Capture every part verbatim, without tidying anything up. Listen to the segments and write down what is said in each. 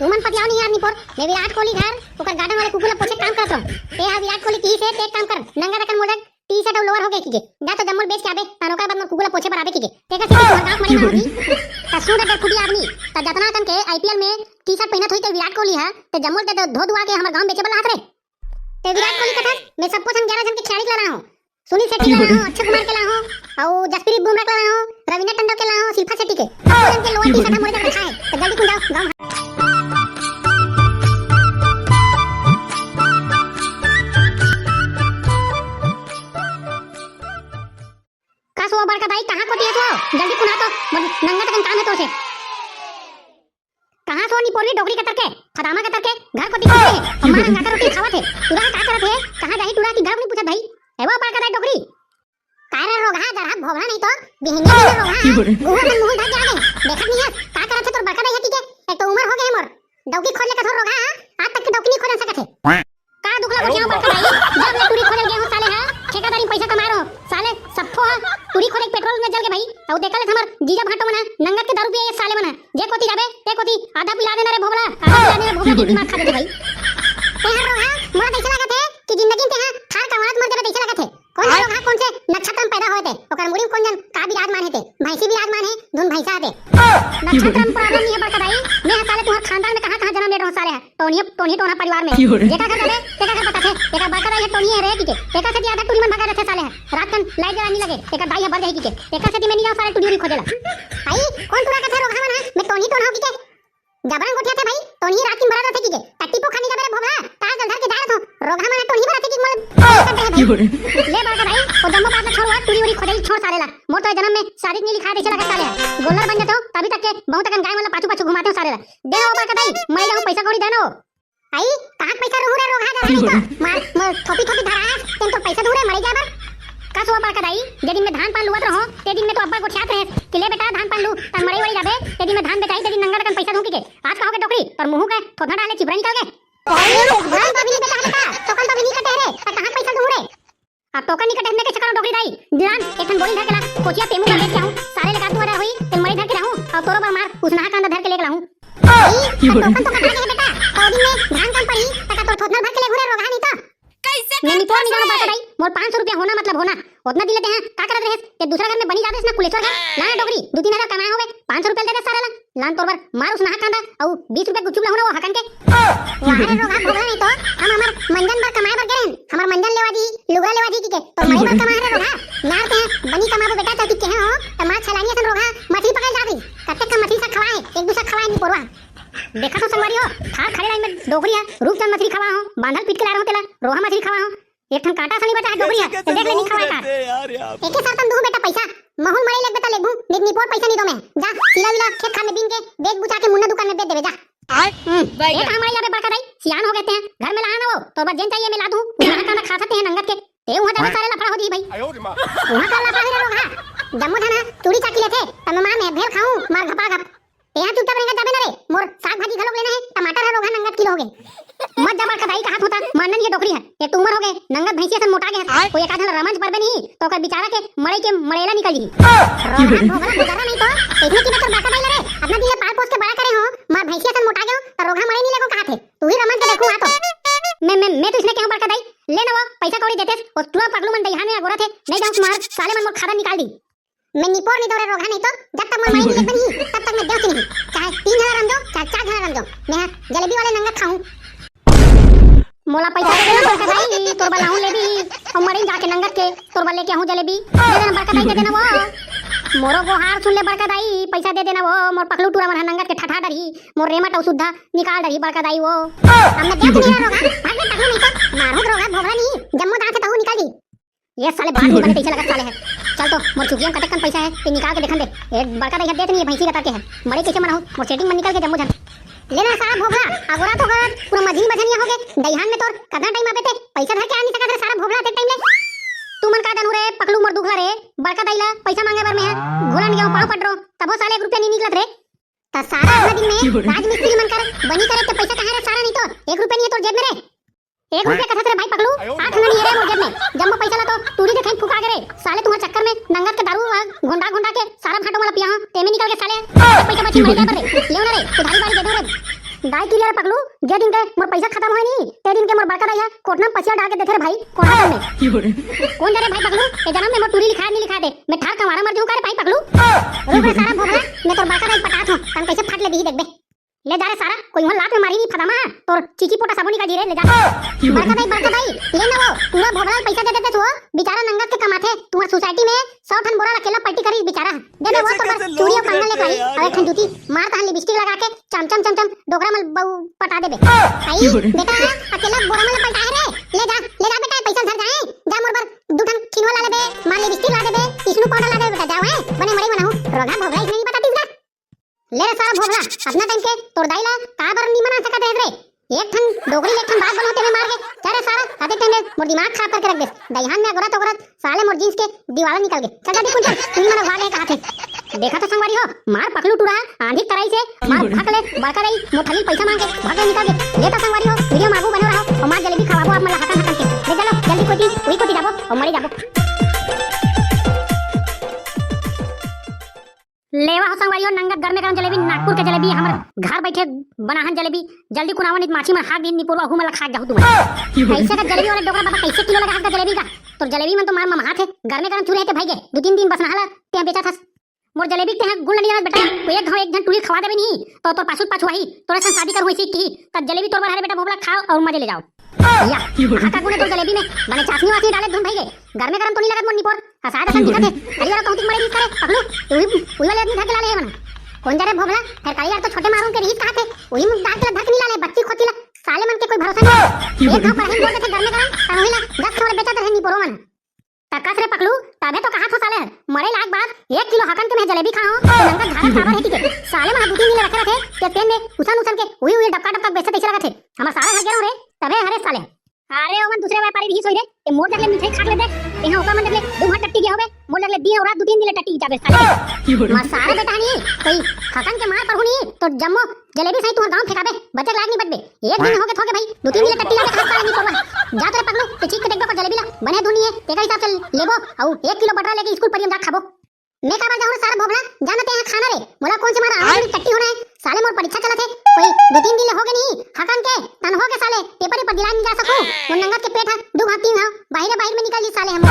तुमन पतियाव नहीं यार निपोर, मैं विराट कोहली घर ओकर गार्डन वाले कुकुर ला पोछे काम करत रहूं। ते हा विराट कोहली कहिस हे, ते एक काम कर, नंगा रकन मोर जग टी शर्ट अउ लोअर हो गए कहिके, जा तो जम्मो ल बेच के आबे, तान ओकर बाद मोर कुकुर ला पोछे बर आबे कहिके। ते का से तुमन गांव मरे ना होगी। त सुन रे कुटी आदमी, त जतना कन के आईपीएल में टी शर्ट पहनत होई ते विराट कोहली हा, ते जम्मो ल ते धो दुआ के हमर गांव में बेचे बर लात रे। ते विराट कोहली कथस, मैं सबको संग ग्यारह जन के खिलाड़ी के ला रहा हूं। सुनील शेट्टी के ला रहा हूं, अक्षय कुमार के ला रहा हूं, अउ जसप्रीत बुमराह के ला रहा हूं, रवीना टंडन के ला रहा हूं, शिल्पा शेट्टी के। सबको जन के लोअर टी शर्ट मोरे जग रखा है, तो जल्दी कुन जाओ गांव। का सो बड़का दाई, कहां कोती हे तू? जल्दी कुन आ तो, मोर नंगा तकन काम है तोर से। कहां सो निपोरवी डोकरी कतर के, खदामा कतर के, घर कोती कोती हे, अउ मां रंगा कर रोटी खावत हे। टूरा का करत हे, कहां जाही टूरा की घर नहीं पूछत भाई। ए वो बड़का दाई डोकरी। का रे रोगहा, जरहा भोगला नहीं तो, बिहनिया में रोगहा, गुहर मन मुंह धर जागे। देखत नहीं हस, का करत हे तोर बड़का दाई हती के, एक तो उम्र हो गए हे मोर। डौकी खोद ले कथो रोगहा, आज तक के डौकी नहीं खोदन सकत हे। का दुख ला गोठियाव बड़का दाई, जब ले टूरी खोदे गे हो साले हा, ठेकेदारी में पैसा कमा रहो, साले सप्पो हा, टूरी खोदे पेट्रोल में जल के भाई, अउ देखा ले हमर जीजा भांटो मन हा, नंगत के दारू पिए साले मन हा, जे कोती जाबे, ते कोती आधा पिला देना रे भोबला, आधा पिला देना भोबला, दिमाग खा देते भाई। ते हर रोगहा, मोला कैसे लागत हे कि जिंदगी में ते हा थार कमात मर जाबे, कैसे लागत हे? कौन से रोगहा, कौन से नक्षत्र में पैदा होए ते? ओकर मुड़ी में कौन जन का विराजमान हे ते? भैंसी विराजमान हे, धुन भैंसा हे ते। नक्षत्र में प्रॉब्लम नहीं है बड़का दाई, मैं हा साले तुम्हार खानदान में कहां कहां जन्म ले रहो साले हा। टोनिया, टोनी टोना परिवार में। जेकर घर जाबे, तेकर घर बताथे। एकर बड़का दाई हे टोनी हे रे किके। एकर सेती आधा टूरी मन भगा देथे साले हा। रात कन लाइट जला नहीं लगे, एकर दाई हा बर जाही किके। एकर सेती मैं नहीं जाऊं साले टूरी उरी खोजे ला। आई, कौन टूरा कथे रोगहा मन हा? मैं टोनी टोना हो किके। जबरन गोठियाथे भाई, टोनी रात दिन भरा रथे किके। टट्टी पो खानी जाबे रे भोबला, तार जल धर के जा रथो। रोगहा मन हा टोनी भरा थे कि मोला कर दे भाई। ले बड़का दाई, वो जम्मो बात ला छोड़, वो टूरी उरी खोजे छोड़ साले ला। मोर तो ए जन्म में शादी नहीं लिखा, जैसे लगा साले हा। गोल्लर बन जाते हो, तभी तक के बहुत अकन गाय मन ला पाछू पाछू घुमाते हो साले ला। दे ओ बड़का दाई, मरे जाहूं, पैसा कौड़ी दे ना वो। आई, कहां पैसा रहूं रे रोगहा जरा नहीं तो। मार, मोर थोपी थोपी धरा है, तेन तो पैसा दूं रे मरे जाए बर। का सो बड़का दाई, जे दिन में धान पान लुवत रहो, ते दिन में तो अब्बा गोठियात रहे कि ले बेटा धान पान लू, तन मरे वही जाबे, ते दिन में धान बेचाई, ते दिन नंगर कन पैसा दूं किके। आज का हो गए डोकरी, तोर मुंह के थोथना डाले चिबरा निकल गए। अरे, धान तो अभी नहीं बेचा है बेटा, टोकन तो अभी नहीं कटे रे, त कहां पैसा दूं रे? अब टोकन नहीं कटे, मैं कैसे करूं डोकरी दाई? जान, एक ठन बोरी धर के ला, कोचिया पेमू का बेच के आऊं, सारे लेकर तू आ रहा हुई, ते मरे धर के रहूं, और तोरो बा मार, उसनहा कांदा धर के लेके लाऊं। ई, टोकन तो कटा के है बेटा, पौड़ी में धान कम पड़ी, तका तोर थोथना भर के ले घुरे रोगहा नहीं तो। कैसे मैं निपोर नहीं जाना बड़का दाई, मोर पाँच सौ रुपया होना मतलब होना, उतना दिन लेते हैं, का करत रहे, ते दूसरा घर में बनी जाते ना कुलेश्वर घर, लाना डोकरी, दो तीन हजार कमाए होवे, पाँच सौ रुपया दे दे सारे ला। लान तोर बर मार उसनहा कांदा, अउ बीस रुपया गुपचुप लाहू ना वो हकन के। वाह रे रोगहा भोगला नहीं तो, हम हमर मंजन बर कमाए बर गे रहेन, हमर मंजन लेवा जी, लुगरा लेवा जी किके, तो मरे बर कमा रे रोगहा, नार के बनी कमाबो बेटा, तो किके हो, त मार छलानी असन रोगहा, मछली पकड़ जाबी, कतेक का मछली सा खवाए, एक दूसरा खवाए निपोरवा। देखा तो संगवारी हो, थार खड़े लाइन में डोकरी है, रूपचंद मछली खवा हो, बांधल पीट के ला रहो तेला, रोहा मछली खवा हो, एक ठन कांटा सनी बचा है डोकरी है, तो देख ले नहीं खवाए का। एके सरतन दूहूं बेटा पैसा, महूं ल मरे लेग बेटा लेगू, नित निपोर पैसा नहीं दो मैं। जा, सीला विला खेत खार में बीन के, बेच बुचा के मुन्ना दुकान में बेच देबे, जा। हम्म, ए कहां मरे जाबे बड़का दाई, सियान हो गए ते हैं, घर में लाना वो, तो बस जेन चाहिए मैं ला दूं, यहां का ना खा सकते हैं नंगत के, ते वहां जाबे सारे लफड़ा हो जी भाई। वहां का लफड़ा ही रे रोगहा, जम्मो झन टूरी चाकी लेथे, तब मैं मार में भेल खाऊं, मार घपा घप। तेहा चुपचाप रेंगत जाबे ना रे, मोर साग भाजी घलोक लेना है, टमाटर है रोगहा नंगत किलो हो गए। मत जा बड़का दाई कहात होता, मानन ये डोकरी है, एक तो उम्र हो गए, नंगत भैंसी असन मोटा गए है, कोई एक आध ला रमंज परबे नहीं, तो ओकर बेचारा के मड़ई के मड़ेला निकल जी। रोगहा भोगला भोगला नहीं तो, इतने की मैं तोर बड़का दाई ला रे, अपना दिन ले पाल पोस के बड़ा करे हो, मार भैंसी असन मोटा गए हो, तो रोगहा मड़ई नहीं लगो कहात हे, तू ही रमंज के देखूं आ तो। मैं, मैं, मैं तो इसने कहूं बड़का दाई, ले ना वो, पैसा कौड़ी देते, और टूरा पगलू मन दईहान में अगोरा थे, नहीं जाऊं तुम्हार, साले मन मोर खादा निकाल दी। मैं निपोर नहीं दो रे रोगहा नहीं तो, जब तक मोर माई नहीं लेबे नहीं, तब तक मैं देवती नहीं। चाहे तीन झन रम जाओ, चाहे चार झन रम जाओ, मैं हा जलेबी वाले नंगत खाऊं। मोला पैसा दे देना बड़का दाई, तोर बर लाहूं लेबी, अउ मड़ई जाके नंगत के, तोर बर लेके आहूं जलेबी, दे देना बड़का दाई, दे देना वो। मोरो गोहार सुन ले बड़का दाई, पैसा दे देना वो, मोर पकलू टूरा मन हा नंगत के ठठा डरही, मोर रेमट अउ सुद्धा निकाल डरही बड़का दाई वो। अब मैं देवती नहीं रे रोगहा, भाग बे पकलू नहीं तो, मारो रोगहा भोगला नहीं, जम्मो दांत से तहू निकल जी। ये साले बात नहीं बने, कैसे लगा साले है। चल तो, मोर चुकिया में कतक कन पैसा है, ते निकाल के देखन दे। ए, बड़का दाई देत नहीं है, भैंसी कतर के है। मड़ई कैसे मनाहूं, मोर सेटिंग में निकल के जम्मो झन। लेना सारा भोगला, अगोरा तो गरत, पूरा मझनी मझनिया हो गए। दईहान में तोर कतना टाइम आबे ते, पैसा धर के आ नहीं सकत रे सारा भोगला ते टाइम ले। तू मन का जानू रे, पकलू मोर दुख ला रे, बड़का दाई ला पैसा मांगे बर मैं है। घुलन गया पाँव पटरो, तभो साले एक रुपया नहीं निकलत रे। त सारा अतना दिन में राजमिस्त्री मन कर बनी करे ते पैसा कहां रे सारा, नहीं तो एक रुपया नहीं है तोर जेब में रे। एक रुपया कथस रे भाई पकलू, आठ आना नहीं है रे मोर जेब में। जम्मो पैसा ला तो टूरी देखाइन फुका गे रे। साले तुम्हार चक्कर में नंगत के दारू आ घोंडा घोंडा के सारा भांटो वाला पिया हां, तेमे निकल के साले पैसा बची मर गया बर रे। लेव ना रे, उधारी बारी दे दो रे। दाई किरिया रे पकलू, जे दिन के मोर पैसा खतम होय नी, ते दिन के मोर बड़का दाई ह कोटना म पसिया डाल के देथे रे भाई, कोटना में। कोन जाने भाई पकलू, ए जनम में मोर टूरी लिखाय नी लिखाय दे, मैं ठार कंवारा मर जहूं का रे भाई पकलू। रुक रे सारा भोभला, मैं तोर बड़का दाई पटात हूं, तन कैसे फट ले दिही देखबे। ले जा रे सारा, कोई उहां लात में मारी नी फदामा, तोर चीची पोटा सबो निकल जी रे, ले जा। बड़का दाई, बड़का दाई, ले ना वो, टूरा भोभला ल पैसा दे देते तू, बेचारा नंगत के कमाथे, तुम्हार सोसाइटी में सौ ठन बोरा ल अकेला पलटी करी बेचारा। दे दे वो तो बस चूड़ी अउ कंगन लेके आई, अउ एक ठन जूती मार तहन लिपस्टिक लगा के चमचम चमचम डोकरा मन ल बहू पटा देबे। आई बेटा, अकेला बोरा मन ल पलटा हे रे। ले जा, ले जा बेटा, पैसा धर जाए। जा मोर बर दू ठन खिनवा ला लेबे, मार लिपस्टिक ला देबे, स्नो पाउडर ला देबे बेटा, जाओ है। बने मड़ई बनाहू, रोगहा भोभला इसने नहीं पता तीसरा। ले रे सारा भोभला, अतना टाइम के तोर दाई ला का बर नी मना सकत रहे रे? एक ठन डोकरी ले एक ठन बात बोलो तेरे मार के। जा रे सारा, आते टाइम में मोर दिमाग खराब करके रख दे। दईहान में अगोरत अगोरत साले मोर जींस के दिवाला निकल गए। चल जा देखूं, चल, तू ही मन अगवा गए कहा थे। देखा तो संगवारी हो, मार पकलू टूरा, आंधी तराई से, मार फक ले, बड़का दाई, मोर थली पैसा मांग के, भाग गए निकल के। ले तो संगवारी हो, वीडियो में आगू बने रहो, और मार जलेबी खवाबो आप मन ला हकन हकन के। ले चलो, जल्दी कोई चीज, वही कोती जाबो, और मरे जाबो। लेवा हो संगवारी हो, नंगत गरमे गरम जलेबी, नागपुर के जलेबी, हमर घर बैठे बनाहन जलेबी। जल्दी कुनावा, नहीं माछी मन हाक दिन निपोरवा, हु मन ला खा जाहू तुमन। कैसे का जलेबी वाले डोकरा बाबा, कैसे किलो लगा हाथ का जलेबी का? तोर जलेबी मन तो मार ममहा थे, गरमे गरम चूरे हे ते भाई गे, दू तीन दिन बस नहाला ते बेचा थस। मोर जलेबी ते गुल नहीं जानत बेटा, कोई एक घाव एक झन टूरी खवा देबे नहीं, तो तोर पाछू पाछू आही, तोरे संग शादी करूँ इसी की, तब जलेबी तोर बर हरे बेटा भोभला खाओ और मजे ले जाओ। या, हाका गुने तोर जलेबी में, बने चाशनी वाशनी डाले धुन भाई गे, गरमे गरम तो नहीं लगत मोर निपोर, असाद असन दिखत हे। अरे यार, कहूं तिक मरे दिस करे, पकलू, उही, उही वाले आदमी धर के ला ले हे मन। कोन जाने भोभला, फेर काली यार तो छोटे मारू के रिहिस कहा थे, उही मुंह डाल के ला धर के नहीं ला ले, बच्ची खोती ला, साले मन के कोई भरोसा नहीं। एक घाव पढ़ाई बोल देथे घर में करन, तब उही ला दस ठो बेचत रहे निपोरो मन। तकस रे पकलू, तभे तो कहा थो साले, मरे लाग बाद एक किलो हकन के मैं जलेबी खाओ, तो नंगा झाड़ा साबर है ठीक है। साले मन दू तीन दिन ले रखे रखे, ते तेन में उसन उसन के उही उही डबका डबका बेचत ऐसे लगत हे। हमर सारा घर गेलो रे, तभे हरे साले। अरे ओमन दूसरे व्यापारी रहिस होई रे, ते मोर जगले मिठाई खा के ले दे, ते हां ओकर मन जगले दू हाथ टट्टी गया होबे, मोर जगले दिन अउ रात दू तीन दिन ले टट्टी जाबे साले। मसारा बेटा नहीं, कोई हकन के मार पड़हू नहीं, तो जम्मो जलेबी सही तुहर गांव फेंकाबे, बचक लाग नहीं बचबे। एक दिन होगे थोगे भाई, दू तीन दिन ले टट्टी लागे खा साले नहीं पड़वा। जा तोरे पगलू, ते चीख के देखबो को जलेबी ला, बने धुनी है, तेकर हिसाब से लेबो, अउ एक किलो बटरा लेके स्कूल परियम जा खाबो। मैं काबर जाहूं सारा भोभला, जाना ते यहां खाना रे, मोला कौन से मारा आवाज में टट्टी होना है, साले मोर परीक्षा चलत हे, कोई दो तीन दिन ले होगे नहीं, हकन के, तन होगे साले, पेपर ही पर दिला नहीं जा सकूं, वो नंगत के पेट है, दू घाव तीन घाव, बाहिरे बाहिर में निकल जी साले हम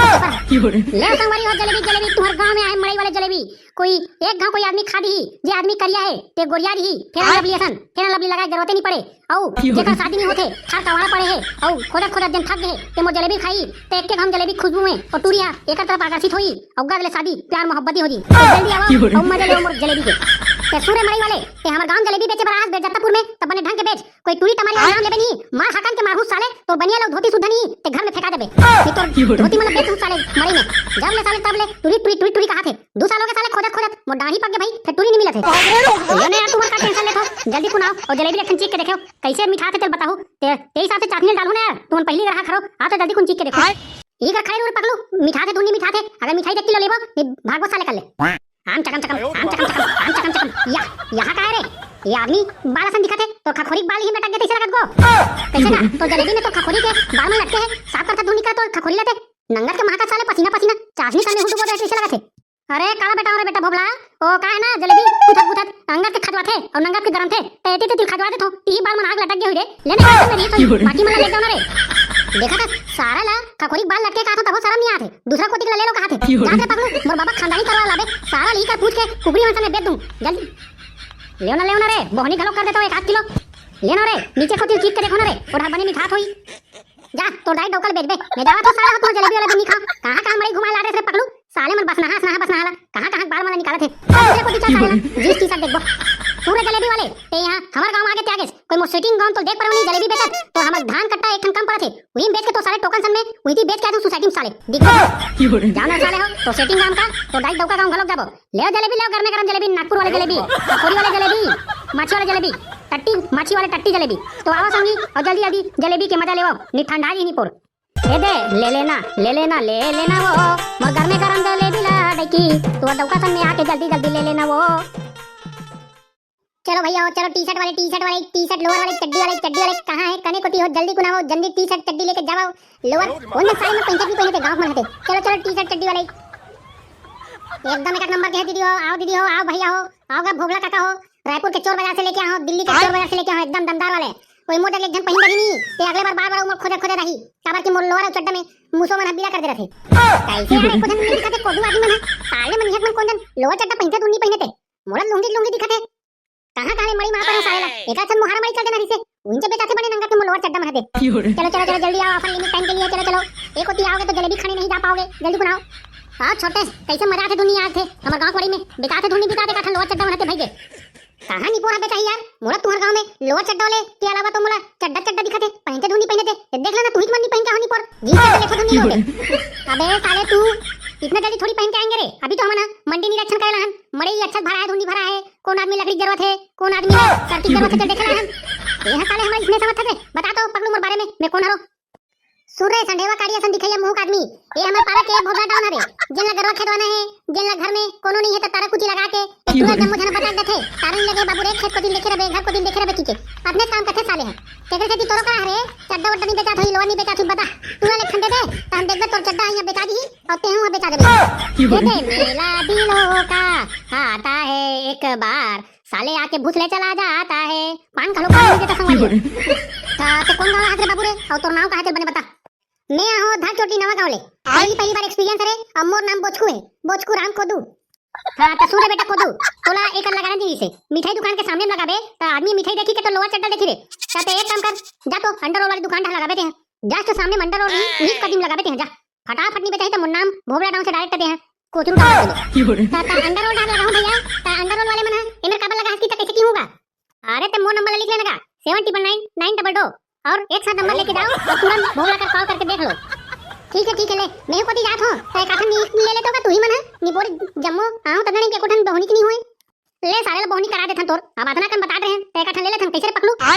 पेपर। ले संगवारी हो जलेबी, जलेबी, तुम्हारे गांव में आए मड़ई वाले जलेबी, कोई एक घाव कोई आदमी खा दी, जे आदमी करिया है, ते गोरिया दी, फेर लवली असन, फेर लवली लगाए जरूरत नहीं पड़े, अउ जेकर शादी नहीं होथे, खार कवारा पड़े हे, अउ खोदत खोदत जन थक गए हे, ते मोर जलेबी खाई, ते एक के घाम जलेबी खुशबू में, अउ टूरी हा एकर तरफ आकर्षित होई, अउ गद ले शादी, प्यार मोहब्बती हो जी। ते जल्दी आवा, अउ मजा ले मोर जलेबी के। ते सुरे मड़ई वाले, ते हमर गांव जलेबी बेचे बर आज बेजत्तापुर में, त बने ढंग के बेच, कोई टूरी टमारी नाम लेबे नहीं, मार हकन के मारहू साले, तोर बनिया लो धोती सुद्धा नहीं, ते घर में फेंका देबे। नहीं तोर धोती मन बेच साले, मड़ई में। जब ले साले तब ले, टूरी टूरी टूरी टूरी कहा थे। दू साल होगे साले खोजत खोजत मोर डाढ़ी पक गे भाई, फेर टूरी नहीं मिलत हे। अरे रे। ये ना यार, तुमन का टेंशन लेथो, जल्दी कुनाओ अउ जलेबी एक ठन चीख के देखो, कैसे मिठाथे तेल बताहू। ते, ते हिसाब से चाशनी डालहू ना यार, तुमन पहली ग्राहक हरो, आ तो जल्दी कुन चीख के देखो। आय। ई कर खाई रे पकलू, मिठाथे धुन नहीं मिठाथे, अगर मिठाई देख किलो लेबो, नहीं भागबो साले कर ले। आम चकम चकम, आम चकम चकम, आम चकम चकम। या, यहाँ का है रे? ये आदमी बाल असन दिखत हे, तो खखोरी के बाल ही में अटक गए थे, इसे लगत गो। कैसे ना? तो जलेबी में तो खखोरी के बाल में लटके हैं, साफ करता धुन निकला तो खखोरी लेते। नंगत के महाका साले पसीना पसीना, चाशनी सामने हुटू बोल रहे थे, इसे लगत है। अरे काला बेटा, अरे बेटा भोभला, ओ का है ना, जलेबी गुथत गुथत अंगत के खजवाथे अउ नंगत के गरमथे, ते एती तेती खजवा देथो, तिही बाल मन आग लटक गे हुई रे। ले ना, बाकी मन ले जाओ ना रे। देखा था सारा ला खखोरी बाल लटके का था, तबो शरम नहीं आथे, दूसरा कोती के ला ले लो कहा थे। जाते पकड़ू, मोर बाबा खानदानी करवा लाबे, सारा ली कर पूछ के कुकरी मन सामने बेच दूं। जल्दी लेओ ना, लेओ ना रे, बोहनी घलो कर देता हूँ एक आध किलो। ले ना रे, नीचे कोती चीख के देखो ना रे, ओढ़ा बने मिठात होई। जा, तोर दाई डौकल बेचबे। मैं जावा तो सारा हो, तोर जलेबी वाला दिन नहीं खाओ। कहाँ कहाँ मड़ई घुमा ला रहे रे पकलू? साले मन बसनाहा, सनाहा, बसनाहा ला। कहाँ कहाँ बाल मन निकालत हे? दूसरे कोती चल साले ला। जींस टी शर्ट देखबो। सुरे जलेबी वाले, ते यहाँ हमर गांव आगे त्यागेस। कोई मोर सेटिंग गांव तो देख परव नहीं जलेबी बेचत। तो हमर धान कट्टा एक ठन कम परत हे। वही बेच के तो सारे टोकन सन में, वही बेच के आ तू सोसाइटी में साले। दिख जाओ ना साले हो, तो सेटिंग गांव का, तो दाई डौका गांव घलोक जाबो। ले जलेबी, ले गरमे गरम जलेबी, नागपुर वाले जलेबी, खखोरी वाले जलेबी, माछी वाले जलेबी, टट्टी माछी वाले टट्टी जलेबी। तो आवा संगी अउ जल्दी जल्दी जलेबी के मजा लेवो, नी ठंडा जी नी पोर। ए दे, ले लेना, ले लेना, ले लेना वो, मोर गरमे गरम जलेबी ला डकी, तू डौका सन में आके जल्दी जल्दी ले लेना वो। चलो भैया हो, चलो टी शर्ट वाले, टी शर्ट वाले, टी शर्ट लोअर वाले, चड्डी वाले, चड्डी वाले, कहाँ है? कने कोती हो, जल्दी कुनाओ, जल्दी टी शर्ट चड्डी लेके जाओ। लोअर, कौन से साले में पैंट भी पहने थे, गाँव में रहते। चलो चलो टी शर्ट चड्डी वाले, एकदम एक नंबर के है दीदी हो, आओ दीदी हो, आओ भैया हो, आओ गा भोभला काका हो, रायपुर के चोर बाजार से लेके आए हों, दिल्ली के चोर बाजार से लेके आए हों, एकदम दमदार वाले। कोई मोर जग ले एक झन पहिन डरही नहीं, ते अगले बार बार बार मोर खोजत खोजत आही, काबर कि मोर लोअर अउ चड्डा में मुसवा मन ह बीड़ा कर दे रथे। कइसे यार, एको झन नइ दिखत हे कोदू आदमी मन ह। साले मन इहाँ मन कोन झन लोअर चड्डा पहिनथे, तू नइ पहिने ते। मोला लुंगी लुंगी दिखत हे। कहाँ कहाँ ले मड़ी मार परे साले ला। एकर असन मोहारा मड़ी चल देना रहिसे। उहिंचे बेचाथे बने नंगा के मोर लोअर चड्डा मन ह दे। चलो, चलो, चलो, जल्दी आओ, offer limit time के लिए, चलो, चलो। एक ओती आओगे तो जलेबी खाने नहीं जा पाओगे, जल्दी कुन आओ। हाँ, छोटे, कइसे मजा आथे दुनिया आथे। हमर गाँव के मड़ी में बेचाथे धुन नहीं बिकाथे, काठन लोअर चड्डा मन ह दे भाई दे। कहाँ निपोर ह बेचाही यार? मोला तुँहर गाँव में लोअर चड्डा वाले के अलावा तो मोला चड्डा चड्डा दिखत हे, पहिनथे धुन नहीं पहिने ते। ये देख लेना, तुही के मन नहीं पहिन के हो निपोर। जींस चड्डा लेथो धुन नहीं लोगे। अबे साले तू, इतना जल्दी थोड़ी पहिन के आएंगे रे। अभी तो हमन ह मंडी निरीक्षण करे ला हन, मड़ई अच्छा भरा है, धुन नहीं भरा है, कोन आदमी लकड़ी के जरूरत हे, कोन आदमी ल सरकी के जरूरत हे, ते देखे ला हन। ये ह साले हमर इसने समझ थे। बता तो पगलू मोर बारे में, मैं कोन हरो? सुन रे संढेवा काड़ी असन दिखइया मुहुक आदमी, ये हमर पारा के भोभला डॉन हरे, जेन ला गरवा खेदवाना हे, जेन ला घर में कोनो नहीं हे त तारा कुची लगा के एक टूरा जम्मो झन बता देथे, तारा नहीं लगे बाबू रे, खेत कोती देखे रहे, घर कोती देखे रहे की के। अपने काम करथे साले ह। तेकर सेती तोरो करा हरे, चड्डा वड्डा नहीं बेचात होई, लोअर नहीं बेचात होई, बता। टूरा ले ठंडे दे, त हम देखबे तोर चड्डा इहाँ बेचा दिही, अउ तेहू ह बेचा देबे। दे दे मेला दिलों का आता है एक बार, साले आके भूस ले चला जाता है। पान घलो पान नहीं देता संगवारी। त ते कोन गाँव आत रे बाबू रे? अउ तोर नाम का हे ते बने बता। मैं आहों धार चोटी नवा गाँव ले। पहली पहली बार experience रे। अब मोर नाम बोचकू हे, बोचकू राम कोदू। हाँ त सुन रे बेटा कोदू, तोला एक लगा नहीं से मिठाई दुकान के सामने में लगाबे त आदमी मिठाई देखी के तो लोअर चड्डा देखी रे। त ते एक काम कर, जा तो अंडरवेयर वाली दुकान ढा लगाबे ते, just सामने में अंडरवेयर नहीं, उही कदम लगाबे ते, जा। फटाफट नहीं बेचाही त मोर नाम भोभला डॉन से direct दे हैं, कोचरू डॉन से। त, त अंडरवेयर डाल लगाऊं भैया, त अंडरवेयर वाले मन ह, एमर काबर लगा हस कि त कइसे की होगा? अरे ते मोर नंबर ले लिख लेना का, seven triple nine nine double two, और एक साथ नंबर लेके जाओ और तुरंत भोभला कर call करके देख लो। ठीक है, ठीक है, ले, मैं कोती जात हों, त एक आठन नहीं ले लेतो का तू ही मन ह, निपोर जम्मो, आहों त नहीं के कोठन बहुनी की नहीं होए। ले साले ला बहुनी करा देथन तोर, अब अतना कन बतात रहे, त एक आठन ले लेथन, कइसे रे पकलू? हाँ,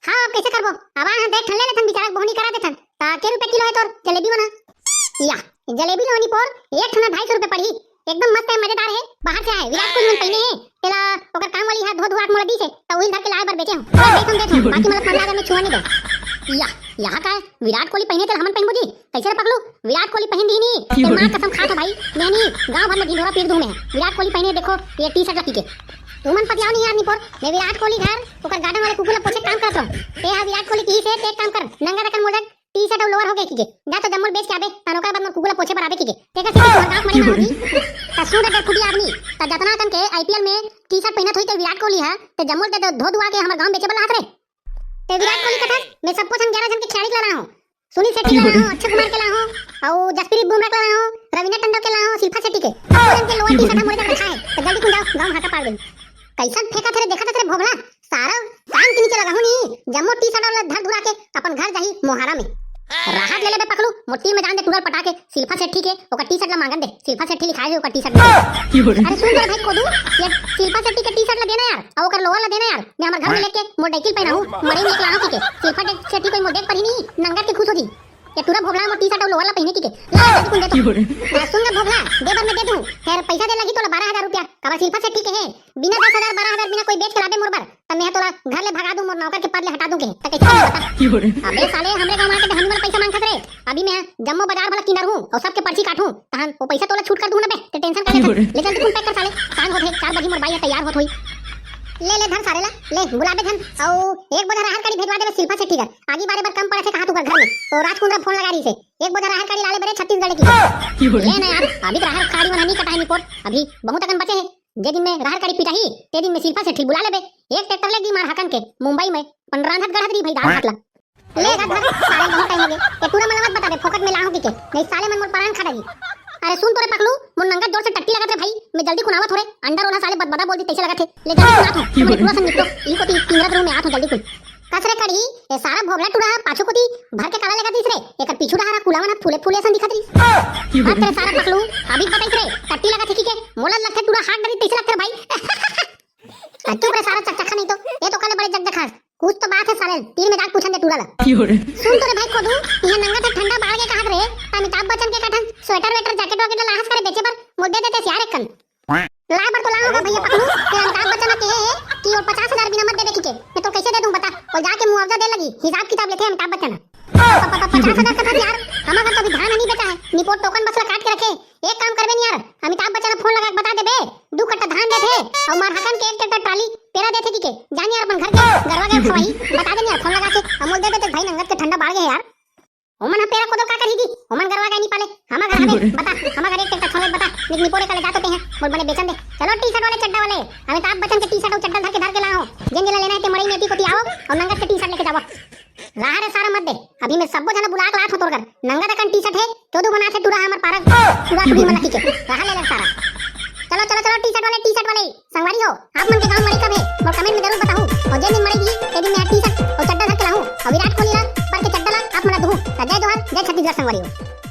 अब कइसे करबो? अब हाँ, देख ठन ले लेथन, बिचारा के बोहनी करा देथन। त के रुपया किलो हे तोर जलेबी मन ह? या, जलेबी लो निपोर, एक ठन ढाई सौ रुपया पड़ही। एकदम मस्त हे, मजेदार हे, बाहर से आए, विराट कोहली मन पहिने हे। तेला ओकर काम वाली हा धो धुआ के मोला दीस हे, त उही धर के लाए बर बेचे हूँ। और देख हम देख हम, बाकी मतलब मरला अगर मैं छुआ नहीं दे। या, यहाँ का हे? विराट कोहली पहिने तेला हमन पहिनबो जी? कइसे रे पगलू, विराट कोहली पहिन दिही नी, तेरे माँ कसम खात हों भाई, मैं नी गाँव भर में ढिंढोरा पीट दूँ मैं। विराट कोहली पहिने देखो ये टी शर्ट ला पी के। तुमन पतियाओ नहीं यार निपोर, मैं विराट कोहली घर ओकर गार्डन वाले कुकुर ला पोछे काम करत रहूँ। ते हा विराट कोहली किहिस हे, ते एक काम कर, नंगा रकन मोर जग टी शर्ट अउ लोअर हो गए की के, जा तो जम्मो ल बेच के आबे, तन ओकर बाद मोर कुकुर ला पोछे बर आबे की के। ते का सीधे तोहर गाँव मरे ना होगी। त सुन रे कुटी आदमी, त जतना कन के आईपीएल में टी शर्ट पहिनत होई ते विराट कोहली हा, ते जम्मो ल ते धो धुआ के हमर गाँव बेचे बर लात रे। ते विराट कोहली कथस, मैं सबको झन ग्यारह झन के खिलाड़ी ला लाहूँ। सुनील शेट्टी के लाहूँ, अक्षय कुमार के लाहूँ, अउ जसप्रीत बुमराह के लाहूँ, रवीना टंडन के लाहूँ, शिल्पा शेट्टी के। सबको झन के लोअर टी शर्ट मोर जगह रखा हे, त जल्दी कुन जाओ, गाँव भाटा पाड़ दे। कइसन फेंकत हे रे, देखत हे रे भोभला, सारा कान के नीचे लगाहूँ नी, जम्मो टी शर्ट ला धर धुरा के अपन घर जाही मोहारा में। राहत ले लेबे पकलू, मोर टीम में जान दे टूरा ल पटा के, शिल्पा शेट्टी के, ओकर टी शर्ट ला मांगन दे, शिल्पा शेट्टी लिखाए हे ओकर टी शर्ट में। अरे सुन तो रे भाई कोदू, ये शिल्पा शेट्टी के टी शर्ट ला देना यार, अउ ओकर लोअर ला देना यार, मैं हमर घर में लेके मोर डैकिल पहनाहूँ, मरे में एक लाहूँ के। शिल्पा डे-, शेट्टी कोई मोर देख परही नहीं, नंगत के खुश हो जी। ये टूरा भोभला मोर टी शर्ट अउ लोअर ला पहिने की के। ला, ला, जल्दी कुन दे तो। हाँ, सुन ना भोभला, दे बर मैं दे दूँ, फेर पैसा दे लगी तोला बारह हजार रुपया, काबर शिल्पा शेट्टी के हे, बिना दस हजार बारह हजार बिना कोई बेच के लाबे मोर बर, त मैं तोला घर ले भगा दूँ, मोर नौकर के पद ले हटा दूँ के, त कइसे करबे बता? अबे साले, हमरे गाँव आके हमन पैसा मांगथस रे। अभी मैं जम्मो बाजार भला किनरहूँ अउ सबके पर्ची काटहूँ, तहन वो पैसा तोला छूट कर दूँ ना बे, ते tension का लेथस? ले जल्दी कुन pack कर साले, सांझ होत हे, चार बजी मोर बाई ह तैयार होत होई। ले, ले धर सारे ला, ले बुलाबे धन, अउ एक बोझा राहर काड़ी भेजवा देबे शिल्पा शेट्टी घर, आगी बारे बर कम पड़त हे कहा तू घर में, तो राजकुंद्रा फोन लगा रहिस हे, एक बोझा राहर काड़ी लाले बरे छत्तीसगढ़ की। ले ना यार, अभी तो राहर काड़ी मन नहीं कटाए निपोर, अभी बहुत अकन बचे हे। जे दिन में राहर काड़ी पिटाही, ते दिन में शिल्पा शेट्टी बुला लेबे। एक ट्रैक्टर लेगी मार हकन के मुंबई में, अपन रांधत गढ़त रही भाई दाल भात ला। ले गा धर, साले बहुत टाइम हो गए। ये टूरा मन ला मत बता दे, फोकट में लाहूँ की के, नहीं साले मन मोर परान खा डाली। अरे सुन तो रे पकलू, मोर नंगा जोर से टट्टी लगत रे भाई, मैं जल्दी कुन आवत हों रे, अंडरवेयर साले बदबदा बोल दी तइसे लगत हे। ले जल्दी कुन आत हों, मोर टूरा संग निपटो, ई कोती किंगरत रहूँ मैं आत हों जल्दी कुन। कस रे कड़ी, ये सारा भोभला टूरा पाछू कोती भर के काला लेगा दिस रे, एकर पीछू डहार कुलावन ह फूले फूले असन दिखत रहिस। बाप रे सारा पकलू, अभी बताइस रे, टट्टी लगत हे की के, मोला लगथे टूरा हाक डरी तइसे लगथे रे भाई। अ, चुप रे सारा चकचका नहीं तो, ये तो काले बड़े जकजकास। कुछ तो बात हे साले, तीर में जाके पूछन दे टूरा ला। सुन तो रे भाई कोदू, इहाँ नंगा ठंडा बाढ़ के कहत रे, त अमिताभ बच्चन के कठन स्वेटर वेटर जैकेट वैकेट ला लाहस करे बेचे बर, मोला दे देते यार एक कन। लाए बर तो लाहूँ गा भैया पकलू, फेर अमिताभ बच्चन के हे कि वो पचास हजार बिना मत देबे की के, मैं तो कइसे दे दूँ बता, वो जाके मुआवजा दे लगी, हिसाब किताब लेथे अमिताभ बच्चन। प-, प-, प-, पचास हजार कथस यार, हमर घर तो अभी धान नहीं बेचा हे, निपोर टोकन बस ला काट के रखे। एक काम करबे नहीं यार, अमिताभ बच्चन ला फोन लगा के बता देबे, दू कट्टा धान देथे, अउ मार हकन के एक ट्रैक्टर ट्राली भाई, बता दे यार, फोन लगा के। अमोल दे दे, देख भाई, नंगत के ठंडा बाढ़ गे हे यार। ओमन ह पेरा कोदो का करही जी? ओमन गरवा गाय नी पाले। हमर घर हवे, बता, हमर घर एक ट्रैक्टर हवे, बता। निक निपोरे कर ले जातो तेहा, मोर बने बेचन दे। चलो टी शर्ट वाले, चड्डा वाले, अमिताभ बच्चन के टी शर्ट अउ चड्डा धर के, धर के लाओ। जेन जेला लेना हे ते मड़ई में एती कोती आओ अउ नंगत के टी शर्ट लेके जाओ। ला रे सारा मत दे, अभी मैं सब्बो झन बुला के लात हूँ तोर घर। नंगत अकन टी शर्ट हे, चोदू बनाथे टूरा हमर पारा, टूरा टूरी मन ला कहिके। रहा ले ले सारा। चलो, चलो, चलो, टी शर्ट वाले, टी शर्ट वाले, संगवारी हो, आप मन के गाँव मड़ई कब हे? मोर कमेंट में जरूर बताहू। अउ जेन दिन मड़ई दिही, ते दिन मैं टी शर्ट अउ चड्डा धर के लाहूँ। अउ विराट कोहली ला पर के चड्डा ला आप मन ला दूहूँ। त जय जोहार, जय छत्तीसगढ़ संगवारी हो।